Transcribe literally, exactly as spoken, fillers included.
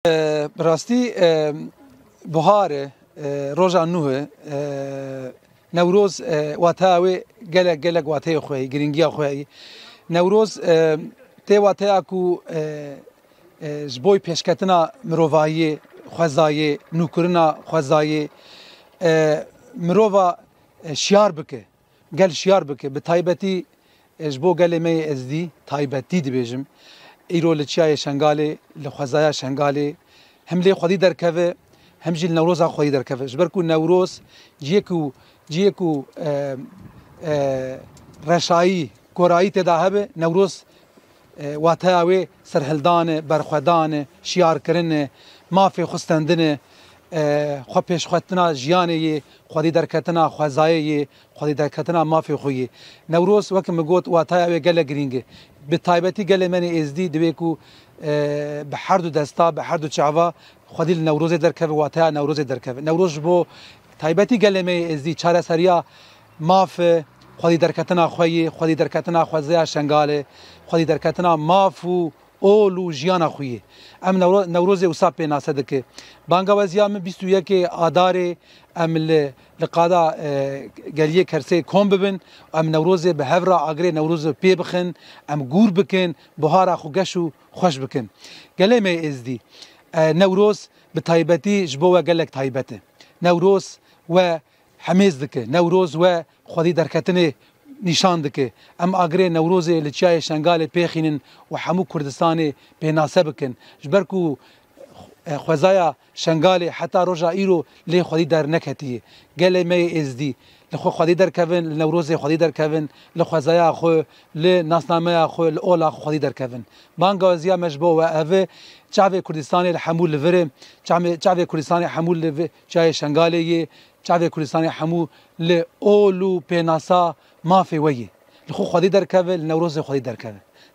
Bi rastî, e, buhar e, e, roja nû e, e, Newroz, e, wateya wê gelek, gelek wateyê xwe heye, girîngiya xwe heye. Newroz, e, tê wateya ku, e, e, ji bo pêşketina mirovahiyê, xwezayê, nûkirina xwezayê, e, mirova, e, şiyar bike, gel şiyar bike. Bi taybetî, e, ji bo gelê me yê Êzdî taybetî dibêjim. Îro li Çiyayê Şengalê, li xwezaya Şengalê hem lê xwedî derkeve, hem jî li Newroza xwedî derkeve. Ji ber ku Newroz ciyê ku, ciyê ku, e, e, reşayî, korayî tê de hebe, Newroz, e, wateya wê serhildan e, berxwedan e, şiyarkirin e, mafê xwe stendin e, e, xwe pêşxwetina jiyanê yê, xwedî derketina xwezayê yê, xwedî derketina mafê xwe yê. Newroz, wek min got, wateya wê gelek girîng e. Bi taybetî gelê me yê Êzdî divê ku, e, bi her du desta, bi her du çava xwedî li Newrozê derkeve, wateya Newrozê derkeve. Newroz ji bo taybetî gelê me yê Êzdî çareseriya maf e, xwedî derketina xwe yê, xwedî derketina xwezaya Şengalê, xwedî derketina maf û ol û jiyana xwe yê. Em Newro-, Newrozê wisa pênase dike. Banga we ziya min bîst û yekê Adarê em li, li qada, e, geliyê Kersê kom bibin, em Newrozê bi hev re agirê Newrozê pê bixin, em gûr bikin, buhara xwe geş û xweş bikin. Gelê me yê Êzdî, e, Newroz bi taybetî ji bo we gelek taybet e. Newroz we hemêz dike. Newroz we xwedî derketinê nîşan dike. Em agirê Newrozê li Çiyayê Şengalê pêxînin û hemû Kurdistanê pênase bikin. Ji ber ku, e, xwezaya Şengalê heta roja îro lê xwedî derneketiye. Gelê me yê Êzdî li xwe xwedî derkevin, li Newrozê xwedî derkevin, li xwezaya xwe, li nasnameya xwe, li ola xwe xwedî derkevin. Banga ziya me ji bo we ev e, çavê Kurdistanê li hemû li vir e, çavê, çavê Kurdistanê hemû li vir, Çiyayê Şengalê yê, çavê Kurdistanê hemû li ol û pênasa mafê we yê. Li xwe xwedî derkeve, li Newrozê xwedî derkeve.